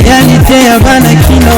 Réalité ya bana kino.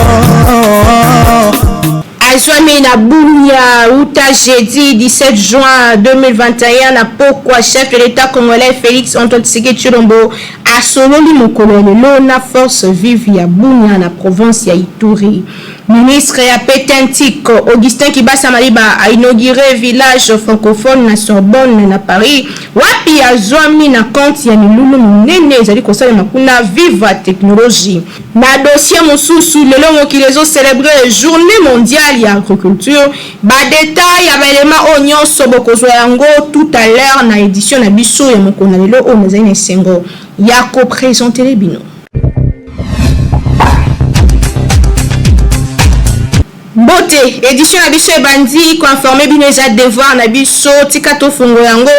Azwami na Bunia uta jeudi 17 juin 2021 na pokwa, chef de l'État congolais Félix Antoine Tshisekedi Tshilombo asololi mokolo ya lelo na force vive ya Bunia na province ya Ituri. Ministre ya PTNTIC Augustin Kibasa Maliba a inauguré village francophone na Sorbonne na Paris, wapi azwami na compte ya milulu minene ezali kosalema kuna. Viva technologie. Na dossier mosusu, lelo mokili ezocélébrer Journée mondiale ya agriculture. Badétail ya baelema oyo nyonso bokozwa yango tout à l'heure na édition na biso ya mokolo na lelo oyo nazali na esengo ya koprésenter bino. Mbote, édition na biso ebandi. Koinformer bino eza devoir na biso. Tika tofungo yango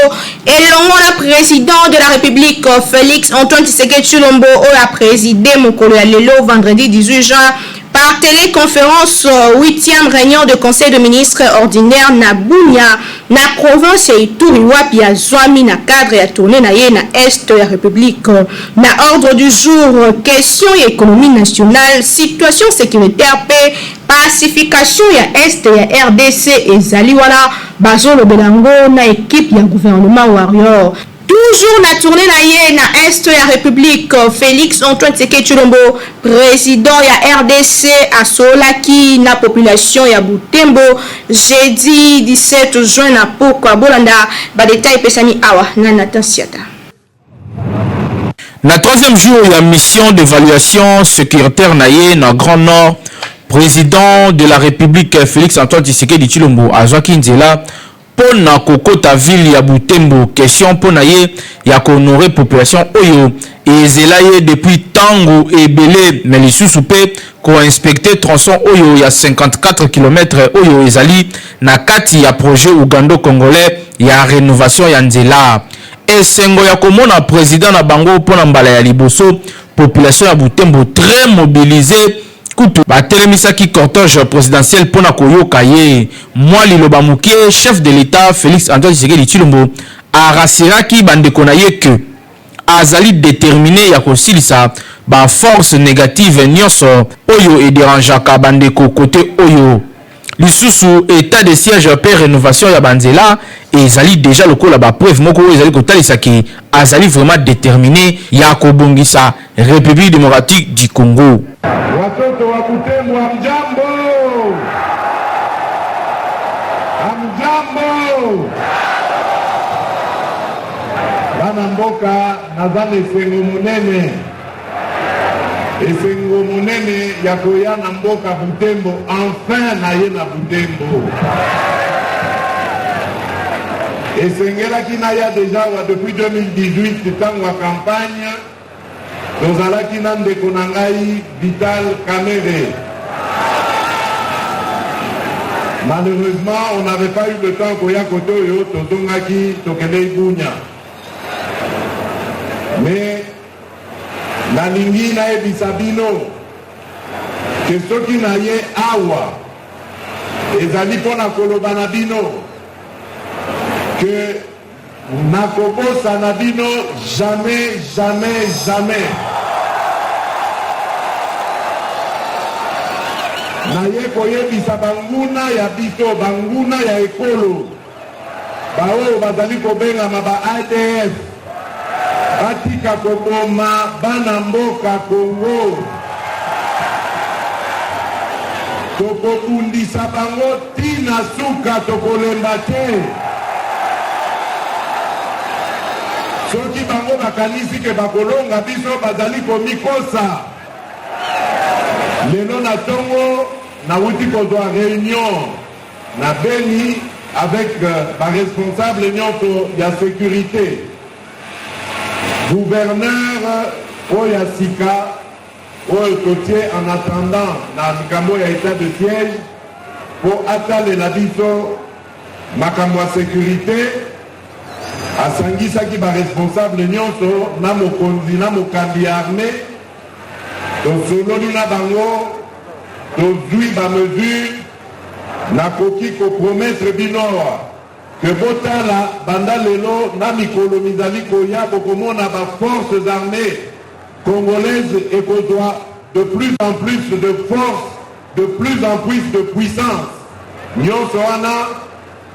elongo na président de la République Félix Antoine Tshisekedi Tshilombo, oyo aprésidé mokolo ya lelo vendredi 18 juin par téléconférence 8e réunion de conseil de ministres ordinaire na Bunia, na province ya Ituri, wapi azwami na cadre ya tournée na ye na est ya République. Na ordre du jour, question ya économie nationale, situation sécuritaire mpe pacification ya est ya RDC ezali wana bazolobela yango na équipe ya gouvernement warrior. Toujours na tournée na ye na est ya République, Félix Antoine Tshisekedi Tshilombo, président ya RDC, asolaki na population ya Butembo jeudi 17 juin na pokwa. Bolanda badétail epesami awa na Nathan Siata. Na troisième jour ya mission d'évaluation sécuritaire na ye na Grand Nord, président de la République Félix Antoine Tshisekedi Tshilombo azwaki nzela mpo na kokota ville ya Butembo. Question mpo na ye ya kohonorer population oyo ezela ye depuis ntango ebele, me lisusu mpe koinspecter tronçon oyo ya 54 km oyo ezali na kati ya projet ugando congolais ya rénovation ya nzela. Esengo ya komona président na bango mpo na mbala ya liboso. Population ya Butembo très mobilisée, kutu batelemisaki cortège présidentiel mpona koyoka ye mwa liloba moke. Chef de l'État Félix Antoine Tshisekedi Tshilombo arassuraki bandeko na ye ke azali déterminé ya kosilisa baforce négative nyonso oyo edérangeaka bandeko kote oyo. Lisusu, état de siège mpe rénovation ya banzela ezali déjà lokola bapreuve moko oyo ezali kotalisa ke azali vraiment déterminé ya kobongisa République démocratique du Congo. Watoto wa Butembo, hamjambo? Hamjambo? Bana mboka, naza na esengo monene, esengo monene ya koya na mboka Butembo. Enfin naye na Butembo. Esengelaki naya déjà wa depuis 2018, ntango ya campagne tozalaki na ndeko na ngai Vital Kamerhe. Malheureusement, on n'avait pas eu le temps koya kote oyo. Tozongaki, tokendei Bunia. Mais nalingi nayebisa bino ke soki na ye awa, ezali mpona koloba na bino ke nakobosana bino jamais, jamais, jamais. Naye koyebisa banguna ya biso, banguna ya ekolo, baoyo bazali kobengama ba ADF, batika koboma bana mboka Kongo. Tokobundisa bango ntina suka, tokolemba te. Soki bango bakanisi ke bakolonga biso, bazali komikosa. Lelo na ntongo nawuti kozwa réunion na Beni avec baresponsable nyonso ya sécurité. Gouverneur oyo ya sika oyo totie en attendant na likambo ya état de siège mpo atalela biso makambo ya sécurité, asangisaki baresponsable nyonso na mokonzi na mokambi ya armée. Tosololi na bango. Tozui ba mesures, nakoki ko promettre bino awa que botala banda lelo na mikolo mizali koya bokomona ba forces armees congolaises ekozua de plus en plus de force, de plus en puis de puissance. Nionso wana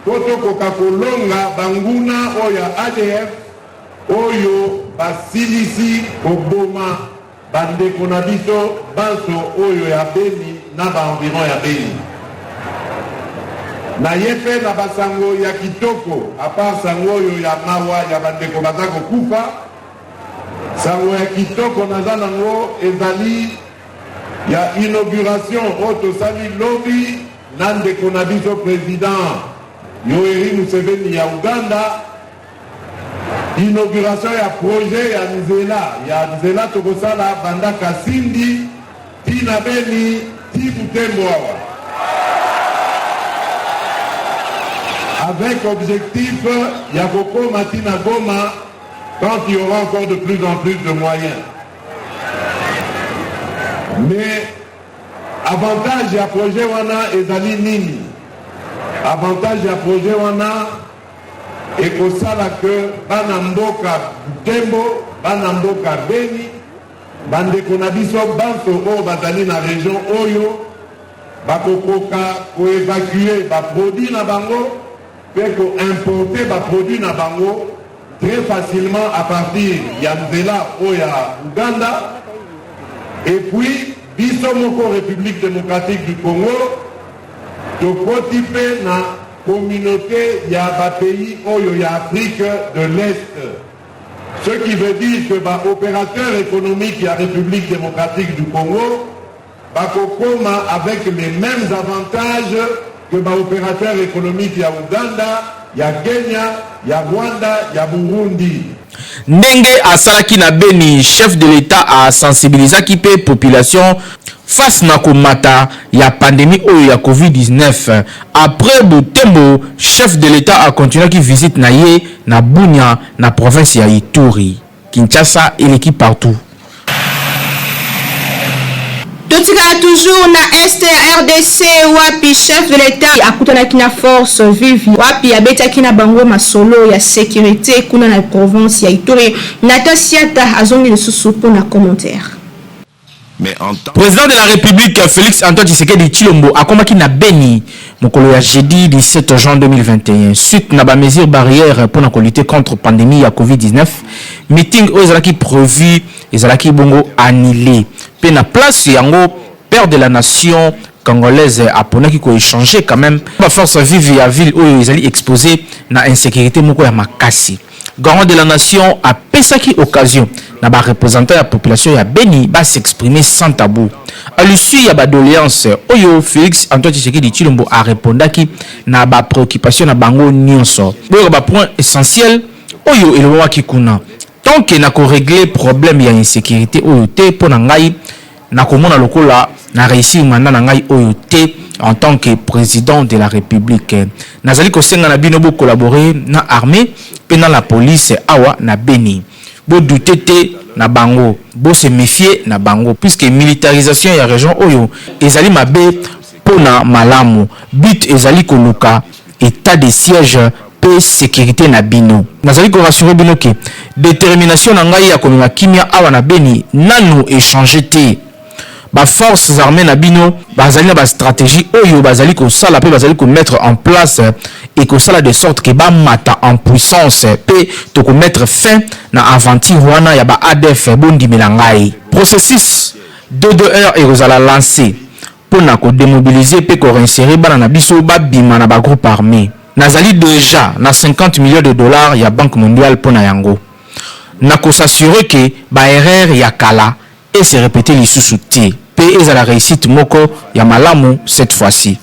mpo tokoka kolonga banguna oyo ya adf oyo basilisi koboma Ba ndeko na biso banso oyo ya Beni na ba environs ya Beni. Na ye pe na ba sango ya kitoko à part sango oyo ya mawa ya ba ndeko baza kokufa, sango ya kitoko naza nango ezali ya inauguration oyo tosali lobi na ndeko na biso president Yoweri Museveni ya Ouganda. Inauguration ya projet ya nzela ya nzela tokosala banda Kasindi ti na Beni ti Butembo awa avec objectif ya kokoma ti na Goma quand il y aura encore de plus en plus de moyens. Mais avantage ya projet wana ezali nini? Avantage ya projet wana Ekosala que bana mboka Butembo, bana mboka Beni, ba ndeko na biso banso oyo bazali na region oyo bakokoka ko evacuer ba produits na bango mpe ko importer ba produits na bango très facilement à partir ya nzela oyo ya Ouganda et puis biso moko Republique democratique du Congo tokoti mpe na Communaute ya ba pays oyo ya Afrique de l'Est. Ce qui veut dire que ba operateurs economiques ya Republique democratique du Congo bakokoma avec les memes avantages que ba operateurs economiques ya Ouganda, ya Kenya, ya Rwanda, ya Burundi. Ndenge asalaki na Beni, chef de l'Etat a sensibilisaki mpe population face na komata ya pandemie oyo ya Covid-19. Après Butembo, chef de l'Etat a continuaki visite na ye na Bunia na province ya Ituri. Kinshasa eleki partout. Totikala toujours na est ya rdc wapi chef de l'Etat akutanaki na force vive wapi abetaki na bango masolo ya securite kuna na province ya Ituri. Nathan Siata azongi lisusu mpo na commentaire. President de la Republique Felix Antoine Tshisekedi Tshilombo akomaki na Beni mokolo ya jeudi 17 juin 2021 suite na ba mesures barrières mpo na ko lutter contre pandemie ya Covid-19. Meeting oyo ezalaki prevu ezalaki bongo annuler mpe na place yango père de la nation congolaise aponaki ko echanger quand même ba forces vives ya ville oyo ezali exposer na insecurite moko ya makasi. Garant de la nation apesaki occasion na ba representants ya population ya Beni ba s'exprimer sans tabou. À l'issue ya ba doleances oyo Felix Antoine Tshisekedi Tshilombo a repondaki na ba preoccupations na bango nionso. Boyoka ba points essentiels oyo elobamaki kuna. Tant que nako regler problème ya insecurite oyo te mpo na ngai nakomona lokola na reussir mandat na ngai oyo te en tant que president de la Republique. Nazali kosenga na bino bo collaborer na armee mpe na la police awa na Beni. Bo douter te na bango, bo se mefier na bango puisque militarisation ya region oyo ezali mabe mpo na malamu. But ezali koluka etat de siège mpe securite na bino. Nazali ko rassurer bino que determination na ngai ya komema kimia awa na Beni nanu e changer te. Ba forces armees na bino bazali na ba strategies oyo bazali kosala mpe bazali ko mettre en place ekosala de sorte que bamata en puissance mpe toko mettre fin na aventure wana ya ba adf, bondimela ngai. Processus DDR ekozala lancer. Mpo na ko demobiliser mpe ko reinserer bana na biso babima na ba groupes armes. Nazali dejà na 50 millions de dollars ya Banque mondiale mpo na yango. Nako s'assurer que ba erreurs ya kala e se repeter lisusu te mpe ezala reussite moko ya malamu cette fois-ci.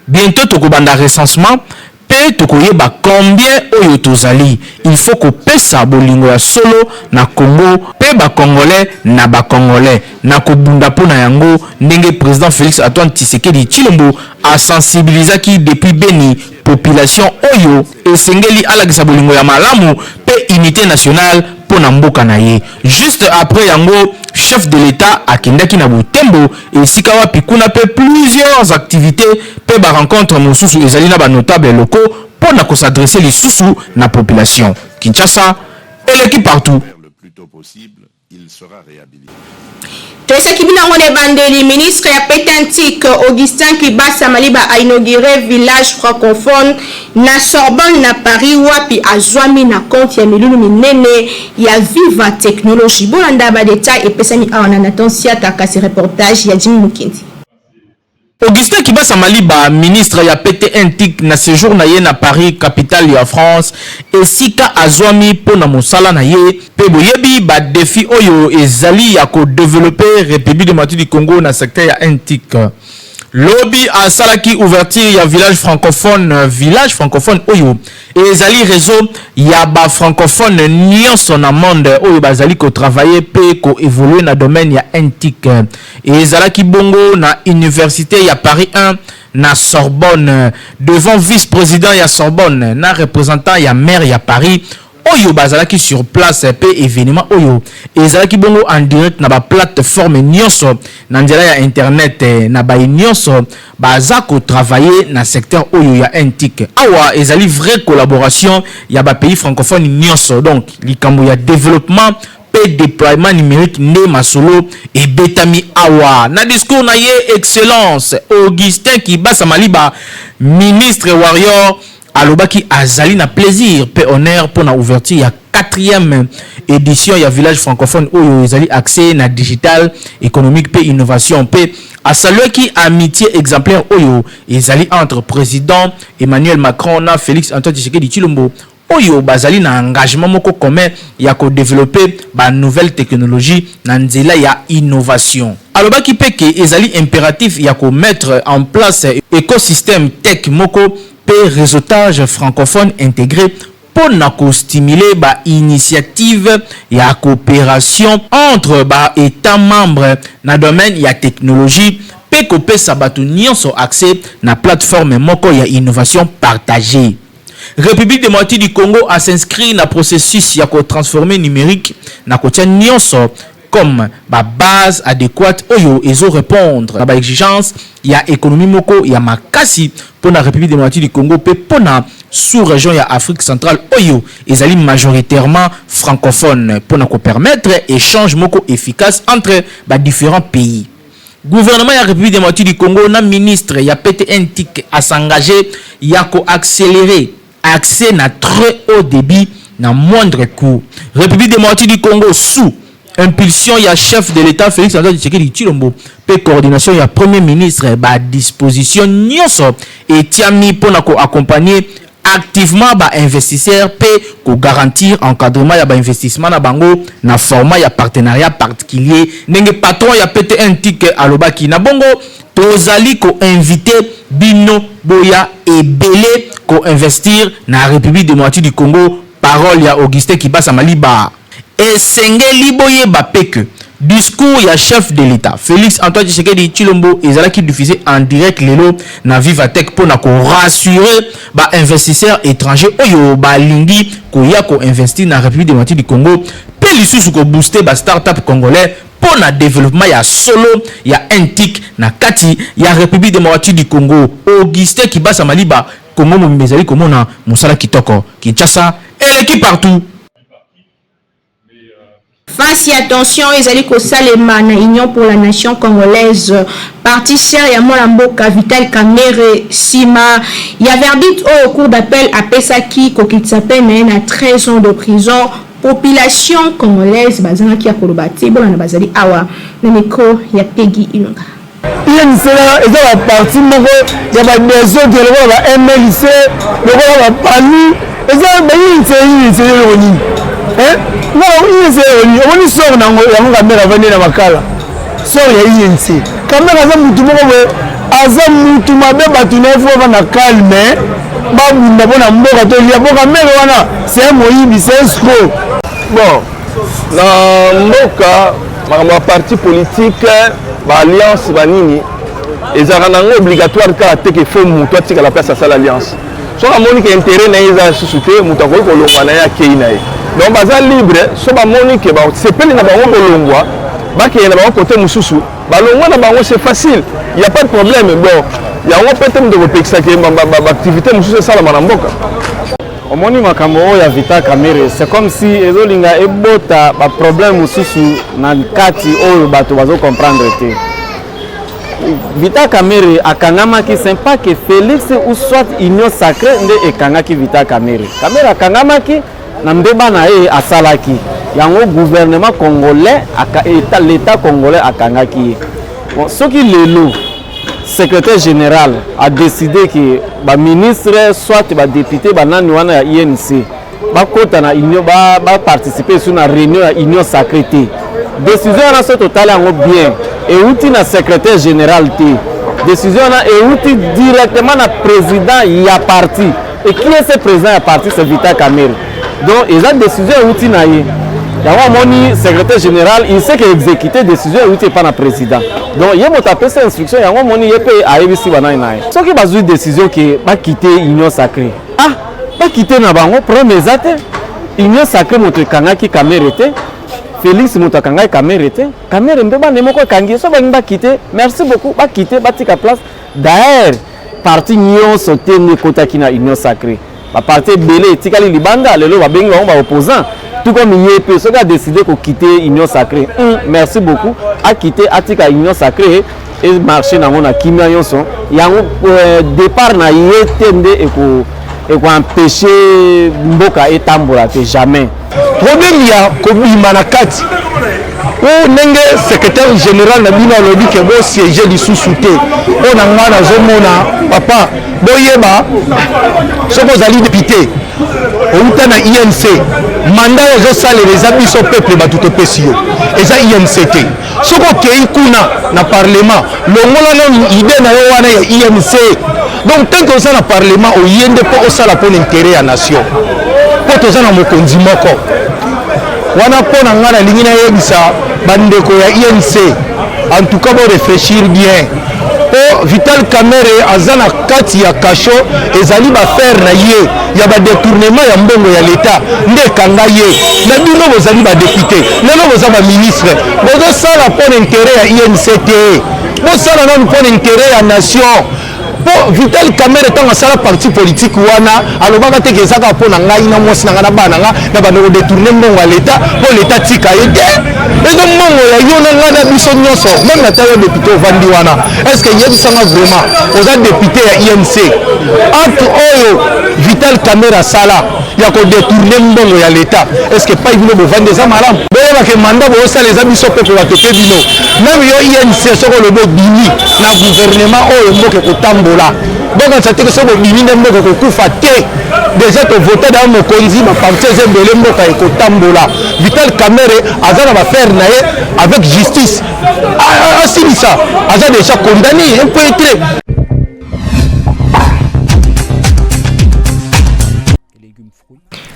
Bientot tokobanda recensement Pe tokoyeba combien oyo tozali. Il faut kopesa bolingo ya solo na Congo pe ba congolais na ba congolais. Nakobunda po na yango ndenge President Felix Antoine Tshisekedi Tshilombo a sensibilisaki depuis Beni. Population oyo esengeli alakisa bolingo ya malamu mpe unité nationale mpo na mboka na ye. Juste après yango, chef de l'État akendaki na Butembo, esika wapi kuna mpe plusieurs activités mpe barencontre mosusu ezali na banotable locaux mpo na kos'adresser lisusu na population. Kinshasa eleki partout. Le plus tôt possible, il sera réhabilité. Toyesaki bino yango na ebandeli, ministre ya PTNTIC Augustin Kibasa Maliba ainauguré village francophone na Sorbonne na Paris, wapi azwami na compte ya milulu minene ya Viva Technologie. Bolanda badétail epesami awa na Nathan Siata, kasi reportage ya Jimi Mukindi. Augustin Kibasa Maliba, ministre ya PTNTIC, na séjour na ye na Paris, capitale ya France, esika azwami mpo na mosala na ye mpe boyebi badéfi oyo ezali ya kodévelopper République démocratique du Congo na secteur ya NTIC. Lobi asalaki ouverture ya village francophone. Village francophone oyo ezali réseau ya bafrancophone nyonso na monde oyo bazali kotravailler mpe koévoluer na domaine ya NTIC. Ezalaki bongo na université ya Paris 1 na Sorbonne, devant vice-président ya Sorbonne na représentant ya maire ya Paris oyo bazalaki sur place. Mpe événement oyo ezalaki bongo en direct na baplateforme nyonso na nzela ya internet na baye nyonso baza kotravailler na secteur oyo ya NTIC. Awa ezali vraie collaboration ya bapays francophone nyonso. Donc likambo ya développement mpe déploiement numérique nde masolo ebetami awa. Na discours na ye, excellence Augustin Kibasa Maliba, ministre warrior, alobaki azali na plaisir mpe honneur mpo na ouverture ya 4e édition ya village francophone oyo ezali accès na digital économique mpe innovation, mpe asaluaki amitié exemplaire oyo ezali entre président Emmanuel Macron na Félix Antoine Tshisekedi Tshilombo, oyo bazali na engagement moko commun ya kodévelopper banouvelle technologie na nzela ya innovation. Alobaki mpe ke ezali impératif ya komettre en place écosystème tech moko mpe réseautage francophone intégré mpo na kostimuler bainitiative ya coopération entre baétat membre na domaine ya technologie mpe kopesa bato nyonso accès na plateforme moko ya innovation partagée. République démocratique du Congo a s'inscrit na processus ya kotransformer numérique na kotia nyonso comme babase adéquate oyo ezorépondre na baexigence ya économie moko ya makasi mpo na République démocratique du Congo mpe mpo na sous-région ya Afrique centrale oyo ezali majoritairement francophone, mpo na kopermettre échange moko efficace entre badifférents pays. Gouvernement ya République démocratique du Congo na ministre ya PTNTIC as'engager ya koaccélérer accès na très haut débit na moindre coût. République démocratique du Congo, sous impulsion ya chef de l'État Félix Antoine Tshisekedi Tshilombo mpe coordination ya premier ministre, badisposition nyonso etiami mpona koaccompagner activement bainvestisseur mpe kogarantir encadrement ya bainvestissement na bango na format ya partenariat particulier, ndenge patron ya PTNTIC alobaki. Na bongo tozali koinviter bino boya ebele koinvestir na République démocratique du Congo, parole ya Augustin Kibasa Maliba. Esengeli boyeba mpe ke discours ya chef de l'État Félix Antoine Tshisekedi Tshilombo ezalaki diffusé en direct lelo na Vivatech mpona korassurer bainvestisseur étranger oyo balingi koya koinvestir na République démocratique du Congo, mpe lisusu kobooster bastartup congolais mpo na développement ya solo ya NTIC na kati ya République démocratique du Congo. Augustin Kibasa Maliba, Congo mobimba ezali komona mosala kitoko. Kinshasa eleki partout. Face ya tension ezali kosalema na Union pour la nation congolaise, parti cher ya mwana mboka Vital Kamerhe, nsima ya verdict oyo cour d'appel apesaki kokitisa pene na 13 ans de prison, population congolaise bazangaki ya koloba te. Bolanda, bazali awa na micro ya Pegi Ilunga. UNC eza baparti moko ya badésordre lokola ba MLC, lokola bapalu. Eza baUNC. UNC eloko nini? UNC eloko nini? Omoni sort nango yango. Kamerhe avandi na makala, sort ya UNC. Kamerhe aza mutu moko boye, aza mutu mabe. Bato na ye fo bavanda calme, babunda mpo na mboka tolia po Kamerhe wana c'est un moyibi, c'est un escroc. Bon, na mboka, makambo ya parti politique, baalliance, banini, ezalaka nango obligatoire kaka te ke fo moto atikala place asala alliance. Soki amoni ke intérêt na ye eza lisusu te, moto akoki kolongwa na ye, akei na ye. Donc baza libre. So bamoni ke basepeli na bango kolongwa, bakende na bango kote mosusu, balongwa na bango, c'est facile, il y a pas de problème. Bon, yango mpe te moto kopekisaka baactivité mosusu esalama na mboka. Omoni, makambo oyo ya Vital Kamerhe, c'est comme si ezolinga ebota baproblème mosusu na kati oyo bato bazocomprendre te. Vital Kamerhe akangamaki, c'est pas que Félix ou soit Union sacrée nde ekangaki Vital Kamerhe. Kamerhe akangamaki na mbeba na ye asalaki yango. Gouvernement congolais, l'État congolais akangaki ye. Bon, soki lelo secrétaire général a décidé que baministre soit badéputé banani wana ya UNC bakota na union, baparticipe su na réunion ya Union sacrée te, décision wana, so totali yango bien, euti na secrétaire général te. Décision wana euti directement na président ya parti. Et qui est ce président ya parti? C'est Vital Kamerhe. Donc eza décision euti na ye. Yango amoni secrétaire général, il sait que exécuter décision euti epa na président. Donc ye moto apesi instruction yango. Omoni, ye mpe ayebisi banani na ye. Soki bazwi décision ke bakite Union sacrée, ah, bakite na bango, problème eza te. Union sacrée moto ekangaki Kamerhe te, Félix moto akangaki Kamerhe te. Kamerhe mpe bana moko ekangi ye. So balingi bakite, merci beaucoup, bakite, batika place. D'ailleurs, parti nyonso te nde ekotaki na Union sacrée. Baparti ebele etikali libanda. Lelo babengi bango baopposant. Tout comme ye mpe, soki adécide kokite Union sacrée, merci beaucoup, akite, atika Union sacrée emarche nango na kimia nyonso. Yango départ na ye te nde ekoempêche mboka etambola te, jamais. Problème ya kobima na kati o ndenge secrétaire général na bino alobi ke bosiége lisusu te, mpo na ngai nazomona, papa, boyeba, soki ozali député outa na UNC, mandat oyo ozosalela eza biso peuple bato topesi yo, eza UNC te. Soki okei kuna na parlement, longola nanu idée na yo wana ya UNC. Donc tant que oza na parlement, oye nde mpo osala mpo na intérêt ya nation, mpo toza na mokonzi moko wana. Mpo na ngai, nalingi nayebisa bandeko ya UNC, en tout cas boréfléchir bien, mpo Vital Kamerhe aza na kati ya cachot. Ezali baaffaire na ye ya badétournement ya mbongo ya leta nde ekanga ye. Na bino bozali badéputé, lelo boza baministre, bozosala mpo na intérêt ya UNC te, bosala nanu mpo na intérêt ya nation. Mpo Vital Kamerhe, ntango asala parti politique wana, alobaka te ke eza kaka mpo na ngai na mwasi na ngai na bana na ngai na bando kodétourner mbongo ya leta mpo leta tika ye te. Eza mbongo ya yo na ngai na biso nyonso. Même na ta yo député ovandi wana, est ce que yebisanga vraiment, oza député ya UNC, acte oyo Vital Kamerhe asala ya kodétourner mbongo ya leta, est ce que pai bino bovandi eza malamu? Boyebake mandat boosala eza biso peuple bato mpe bino. Même yo UNC, soki olobi obimi na gouvernement oyo, mboka ekotambola. Bokanisa te soki bobimi nde mboka ekokufa te. Déjà tovote da mokonzi, baparti eza ebele, mboka ekotambola. Vital Kamerhe aza na baaffaire na ye avec justice, asilisa, aza déjà condamné un peu très.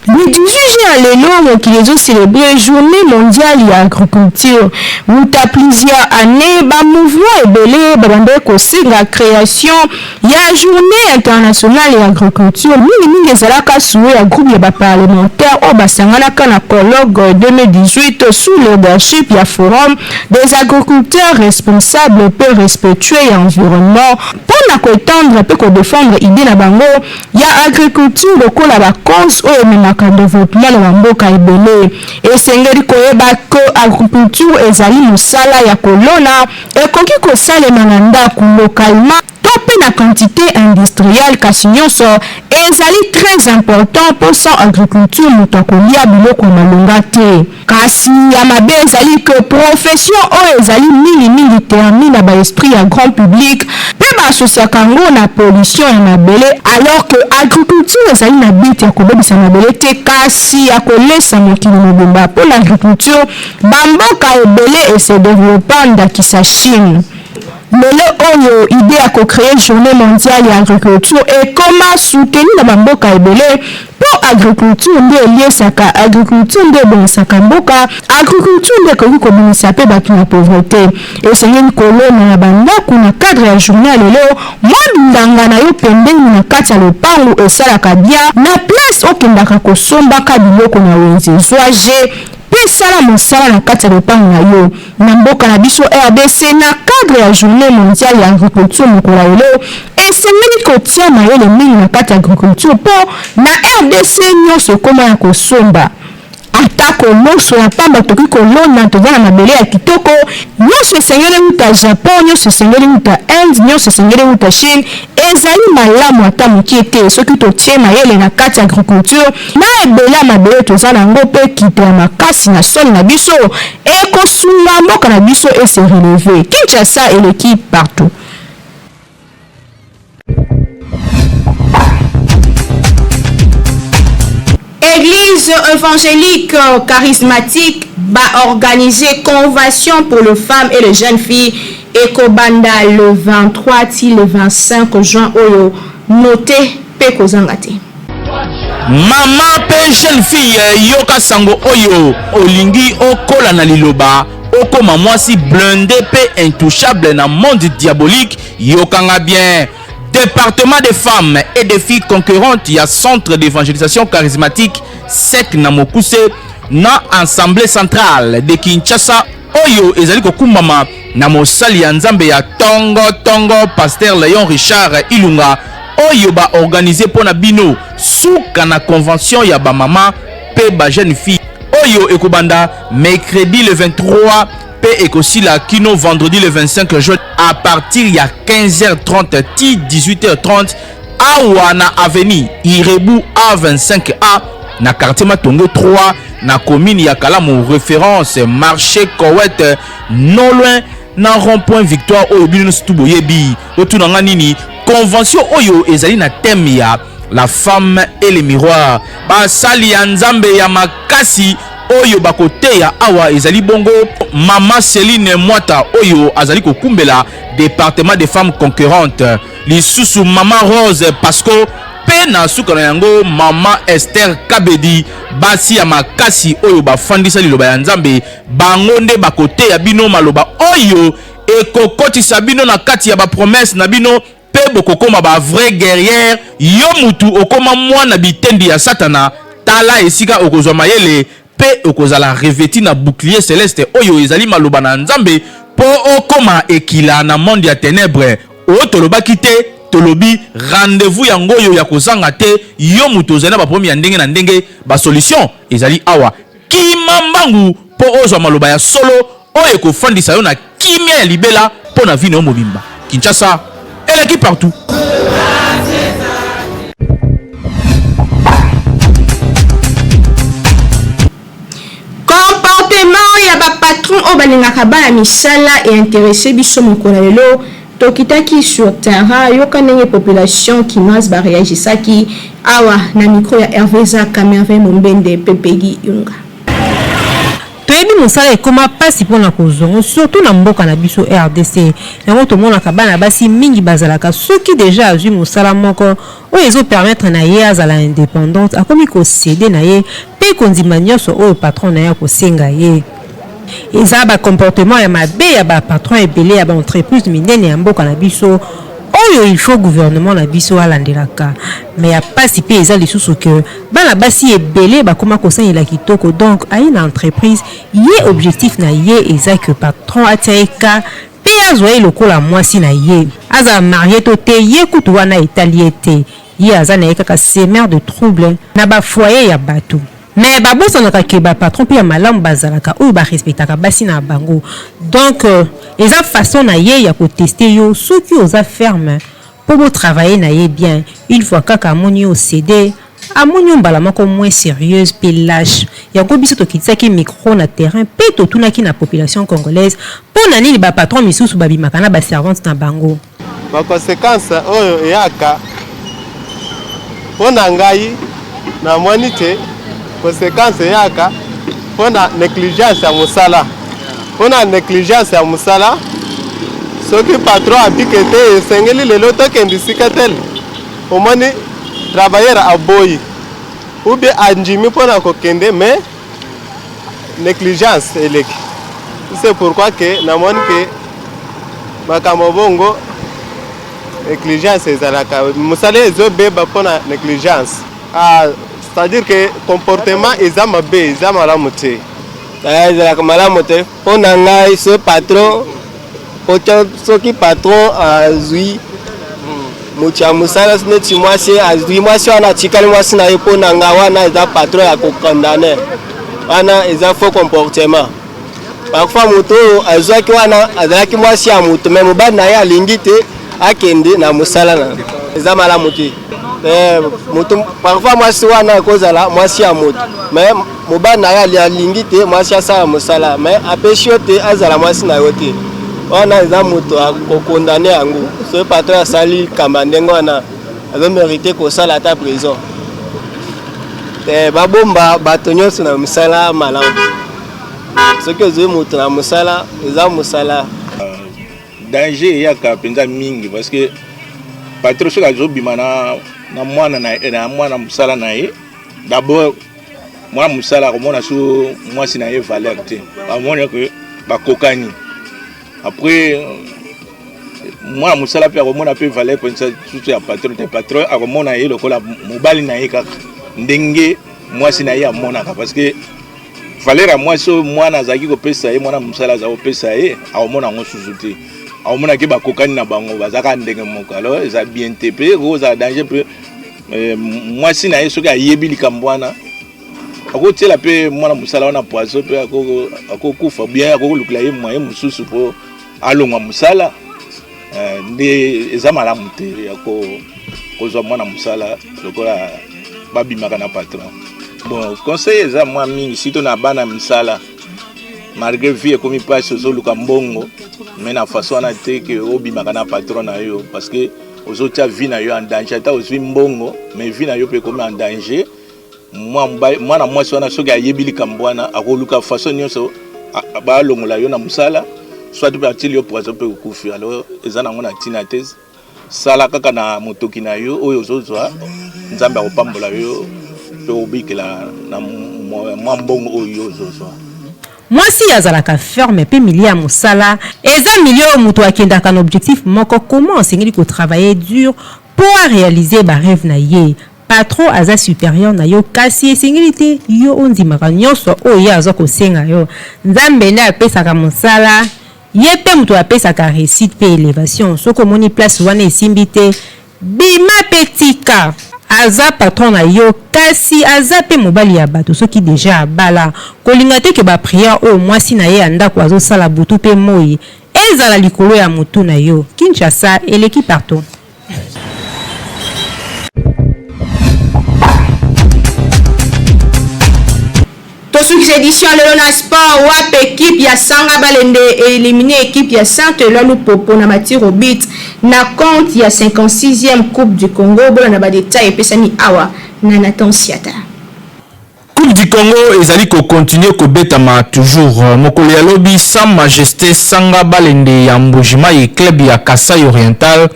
Le 18 juin lelo, mokili ezocélébre Journée mondiale ya agriculture. Wuta plusieurs années, bamouvement ebele babandaki kosenga création ya Journée internationale ya agriculture. Mingimingi ezalaka souhait ya groupe ya baparlementaire oyo basanganaka na colloque 2018 sous leadership ya Forum des agriculteurs responsables mpe respectueux ya environnement, mpona koétendre mpe kodéfendre idée na bango ya agriculture lokola bacause oyo ememaka développement na bamboka ebele. Esengeli koyeba ke agriculture ezali mosala ya kolona, ekoki kosalema na ndako localement to mpe na quantité industrielle, kasi nyonso ezali très important, mpo sans agriculture moto akolia biloko ya malonga te. Kasi ya mabe ezali ke profession oyo ezali mingimingi terni na baesprit ya grand public, mpe baasosiaka yango na pollution ya mabele, alors que agriculture ezali na but ya kobebisa mabele te, kasi ya kolesa mokili mobimba. Mpo na agriculture, bamboka ebele ese développa, ndakisa Chine. Lelo oyo, idee ya ko creer journee mondiale ya agriculture ekoma soutenu na ba mboka ebele mpo agriculture nde eliesaka, agriculture nde ebongisaka mboka, agriculture nde ekoki kobimisa mpe bato na pauvrete. Esengeli kolona na ba ndaku na cadre ya journee ya lelo, mwa bilanga na yo pembeni na kati ya lopangu esalaka bien na place okendaka kosombaka biloko na wenze. Zwa jeu mpe sala mosala na kati ya lopango na yo. Na mboka na biso rdc, na cadre ya journee mondiale ya agriculture mokolo ya lelo, esengeli kotia mayele mingi na kati ya agriculture mpo na rdc nionso ekoma ya kosomba. Atako loso ya pamba tokoki kolona, toza na mabele ya kitoko, nionso esengeli ewuta Japon, nionso esengeli ewuta Inde, nionso esengeli ewuta Chine, ezali malamu ata mokie te soki totie mayele na kati ya agriculture na ebele ya mabele toza na yango mpe nkita ya makasi na sol na biso ekosunga mboka na biso e se relever. Kinshasa eleki partout. Eglise evangelique charismatique ba organiser convention pour les femmes et les jeunes filles ekobanda le 23 ti le 25 juin oyo note pe kozanga te. Mama pe jeune fille yoka sango oyo olingi okola na liloba okoma mwasi blinde pe intouchable na monde diabolique yokanga bien Departement des femmes et des filles conquérantes ya Centre d'evangelisation charismatique sec na mokuse na Assemblée centrale de Kinshasa oyo ezali kokumbama na mosali ya Nzambe ya tongo tongo Pasteur Leon Richard Ilunga oyo ba organiser mpo na bino suka na convention ya ba mama pe ba jeune fille oyo ekobanda mercredi le 23 pe ekosila kino vendredi le 25 juin à partir ya 15h30 ti 18h30 awa na avenue Irebu A25A na quartier Matonge 3 na commune ya Kalamu référence marché Kowet non loin na rond-point Victoire oyo bino nyonso tu boyebi. Otuna nga nini convention oyo ezali na thème ya la femme et le miroir. Basali ya Nzambe ya makasi oyo bakoteya awa ezali bongo mama Celine Mwata oyo azali kokumbela departement des femmes conquérantes, lisusu mama Rose Pasco pe na suka na yango mama Esther Kabedi. Basi ya makasi oyo bafandisa liloba ya Nzambe, bango nde bakoteya bino maloba oyo ekokotisa bino na kati ya ba promesse na bino pe bokokoma ba vrai guerrière. Yo mutu okoma mwana bitendi ya satana, tala esika okozwa mayele pe okozala reveti na bouclier celeste oyo ezali maloba na Nzambe po okoma ekila na monde ya tenebre. Oyo tolobaki te, tolobi rendez-vous yango oyo ya kozanga te. Yo mutu ozali na ba problème ya ndenge na ndenge, ba solution ezali awa. Kima mbangu po ozwa maloba ya solo oyo ekofandisa yo na kimia ya libela mpo na vie na yo mobimba. Kinshasa eleki partout. Comportement ya ba patron oyo balingaka bana misala e interesse biso mokolo ya lelo. Tokitaki sur terrain, yoka ndenge population kinoise ba reagisaki awa na micro ya Herve Zaka, Merveille Mombende mpe Peggy Yunga. Toyebi mosala ekoma pasi pona kozua ngo surtout na mboka na biso rdc yango tomonaka bana basi mingi bazalaka soki dejà azui mosala moko oyo ezo permettre na ye azala independante akomi ko ceder na ye pe kondima nionso oyo patron na ye akosenga ye. Eza ba comportement ya mabe ya ba patron ebele ya ba entreprise minene ya mboka na biso oyo il faut gouvernement na biso alandelaka mais ya pasi pe eza lisusu que Bana basi ebele bakoma kosalela kitoko donc aye na entreprise ye objectif na ye eza que patron atia ye cas pe azwa ye lokola mwasi na ye azala marie to te ye kutu wana etali ye te ye aza na ye kaka semeur de trouble na ba foyer ya batu. Mais babosanaka que ba patron pe ya malamu bazalaka oyo ba respectaka basi na bango donc eza façon na ye ya ko tester yo soki oza ferme Po bo travailler na ye bien, une fois kaka amoni yo o ceder, amoni yo mbala moko moins serieuse pe lache. Yango biso tokitisaki micro na terrain pe totunaki na population congolaise po na nini ba patrons misusu babimaka na ba servantes na bango. Ba consequences oyo eyaka mpo na ngai namoni te consequence eyaka mpo na negligence ya mosala mpo na negligence ya mosala. Soki patron abike te esengeli lelo tokende esika tel, omoni travailleur aboyi ou bien andimi mpo na kokende mais negligence eleki. C'est pourquoi que namoni que makambo bongo negligence ezalaka, mosala ezobeba mpo na negligence. Ah, c'est-à-dire que comportement eza mabe, eza malamu te. Ezalaka malamu te mpo na ngai ce patron otya soki patron azwi moto ya mosala neti mwasi azwi mwasi wana atikali mwasi na ye mpo na ngai wana eza patron ya kokondane wana eza faux comportement parfois moto oyo azwaki wana azalaki mwasi ya moto me mobali na ye alingi te akende na mosala na eza malamu te eh, moto parfois mwasi wana ekozala mwasi ya moto me mobali na ye alingi te mwasi asala mosala me apesi yo te azala mwasi na yo te wana eza moto akokondane yango soki patron asali likambo ya ndenge wana azomerite kosala ata prison eh, babomba bato nyonso na mosala malamu soki ozwi moto na mosala eza mosala Danger eyaka mpenza mingi parce que patron soki azobima na, na mwana na, na mwana mosala na ye d'abord mwana mosala akomona so mwasi na ye valeur te amoni ke bakokani après mwana mosala mpe akomona mpe valeur mpenza susu ya patron te patron akomona ye lokola mobali na ye kaka ndenge mwasi na ye amonaka parce que Valeur ya mwasi oyo mwana azalaki kopesa ye, mwana mosala azali kopesa ye, akomona yango susu te. Akomona ke bakokani na bango, baza kaka ndenge moko. Alors eza bien te, pe ekozala danger pe eh, mwasi na ye soki ayebi likambo wana akotiela pe mwana mosala wana poison pe akokufa bien, akokolukela ye moyen mosusu po alongwa mosala. Eh, nde eza malamu te ya kozwa mwana mosala lokola babimaka na patron. Bon, conseil eza mwa mingi surtout na bana misala, malgré vie ekomi mpasi, ozoluka mbongo mais na façon wana te ke obimaka na patron na yo, parce que ozotia vie na yo en danger. Ata ozwi mbongo mais vie na yo mpe ekomi en danger. Mwana mwasi wana soki ayebi likambo wana akoluka façon nyonso balongola yo na mosala, soit mpe atili yo poison mpe okufi. Alors eza nango na ntina te. Sala kaka na motoki na yo oyo ozozwa, Nzambe akopambola yo mpe obikela na mwa mbongo oyo yo ozozwa. Mwasi azalaka ferme pe milieu ya musala eza milieu oyo mutu akendaka na objectif moko comment asengeli ko travailler dur po a realiser ba reve na ye. Patron aza superieur na yo kasi esengeli te yo ondimaka nionso oyo ye aza kosenga yo. Nzambe nde apesaka musala, ye pe mutu apesaka reussite pe elevation. Soki omoni place wana esimbi te, bima pe tika. Aza patron na yo kasi aza pe mobali ya batu soki dejà abala. Kolinga te que ba prières oyo mwasi na ye ya ndaku azosala butu pe moyi ezala likolo ya mutu na yo. Kinshasa eleki partout. Tosukisa edition lelo na sport wapi equipe ya Sanga Balende elimine equipe ya Saint Eloi Lupopo na ba tirs au but na compte ya 56e Coupe du Congo. Bolanda ba details epesami awa na Nathan Siata. Coupe du Congo ezali ko continuer kobetama toujours. Mokolo ya lobi, Sa Majeste Sanga Balende ya Mbuji-Mayi, club ya Kasaï Oriental,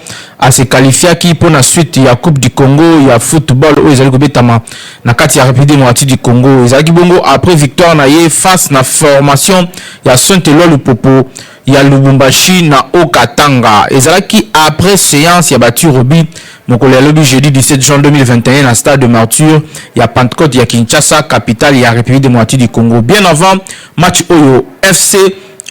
a se qualifiaki mpo na suite ya Coupe du Congo ya football oyo ezali kobetama na kati ya Republique democratique du Congo. Ezalaki bongo après victoire na ye face na formation ya Saint-Eloi Lupopo ya Lubumbashi na Haut-Katanga. Ezalaki après seance ya ba tirs au but mokolo ya lobi jeudi 17 juin 2021 na stade de Martyrs ya Pentecôte ya Kinshasa, capitale ya Republique democratique du Congo. Bien avant match oyo, FC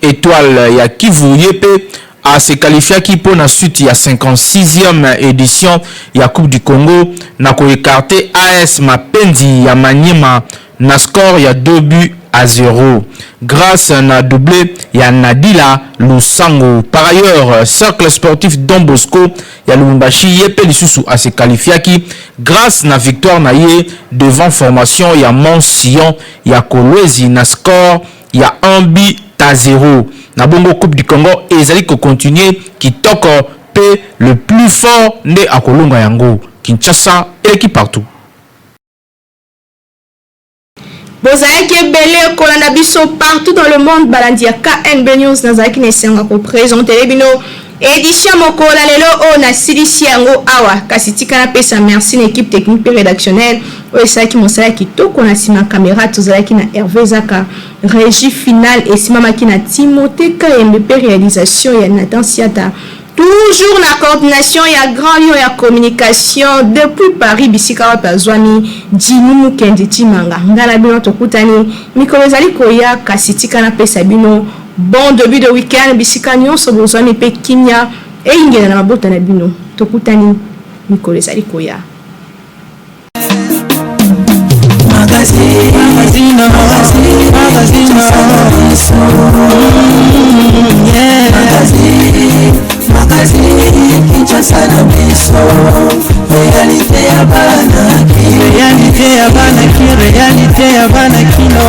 Etoile ya Kivu ye pe a se qualifiaki mpo na suite ya 56e edition ya Coupe du Congo na ko ecarter AS Mapenzi ya Maniema na score ya 2 buts à 0 grace na double ya Nadila Lusango. Par ailleurs, Cercle Sportif Don Bosco ya Lubumbashi ye pe lisusu a se qualifiaki grace na victoire na ye devant formation ya Mont Sion ya Kolwezi na score ya 1 but à 0. Na bongo Coupe du Congo ezali ko continuer kitoko pe le plus fort nde akolonga yango. Kinshasa eleki partout. Bozalaki ebele kolanda biso partout dans le monde, balandi ya KNB News. Nazalaki na esengo ya kopresentele bino Edition mokolo na lelo oyo nasilisi yango awa, kasi tika napesa merci na equipe technique mpe redactionnelle oyo esalaki mosala kitoko. Na nsima camera tozalaki na Hervé Zaka, régie finale esimamaki na Timothée Kayembe mpe réalisation ya Nathan Siata, toujours na coordination ya Grand Lion ya communication depuis Paris, bisika wapi azwami Jimmy Mukendi Chimanga. Ngai na bino tokutani mikolo ezali koya, kasi tika napesa bino bon début de week-end bisika nyonso bozwami, mpe kimia eyingela na mabota na bino. Tokutani mikolo ezali koya. Magazine, magazine, magazine, yeah. Magazine, magazine, Kinshasa na biso, réalité ya bana Kin, réalité ya bana Kin, réalité ya bana Kino.